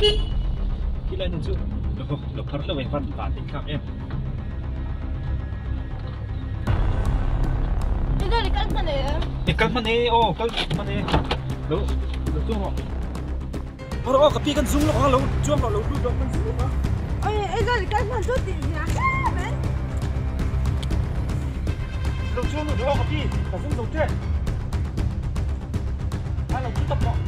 Khi lai hmun chu lo phar hlauh e van van tih thlak em. Kal hman e. E kal hman e aw kal hman e. Lo lo chuang rawh. Rawh aw ka pi kan zung lawk a lo chuang rawh lo lut rawh kan zung lawk a. Oi ei zawh kal hman chu tih zia hle mai. Lo chuang lut rawh aw ka pi ka zung zo che. A lo chu tawp rawh.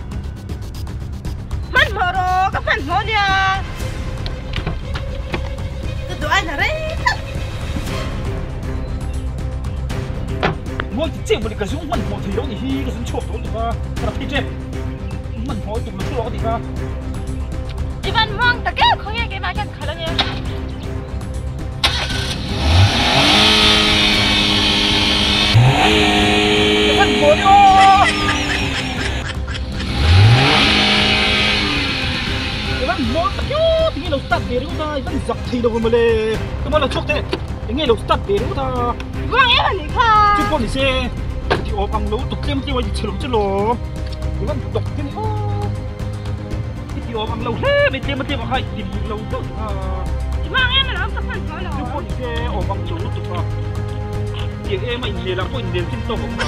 Hmanhmawh rawh ka hmanhmawh nia. Ka duh aina rei tak. Mawi ti chiah mawni ka zung hmanhmawh thei lo ni hi ka zung chhuak tawh ni kha ka ra phei tep. Hmanhmawh tuk lo chu rawh ka ti kha. I van muang tak e khawnge keimah hian khalh ania. Ka hmanhmawh ni aw. I van mawl tak io tinge lo start ve ringawt a i van zak thei lo mawle tumah lo chhuak teh enge lo start ve ringawt a. Ruang em anih kha. Chu pawh ni se ti awm ang lo tuk tlem tlem a i chhe lo che law i van dawk te ni aw i ti awm ang lo hle mai tlem a tlem a kha i ti lo deuh a. Ruang em alawm ka hman tawh lo. Chu pawh ni se awm ang lo lutuk a tiang em a inhmel ah pawh inhmel chin tawk awm a.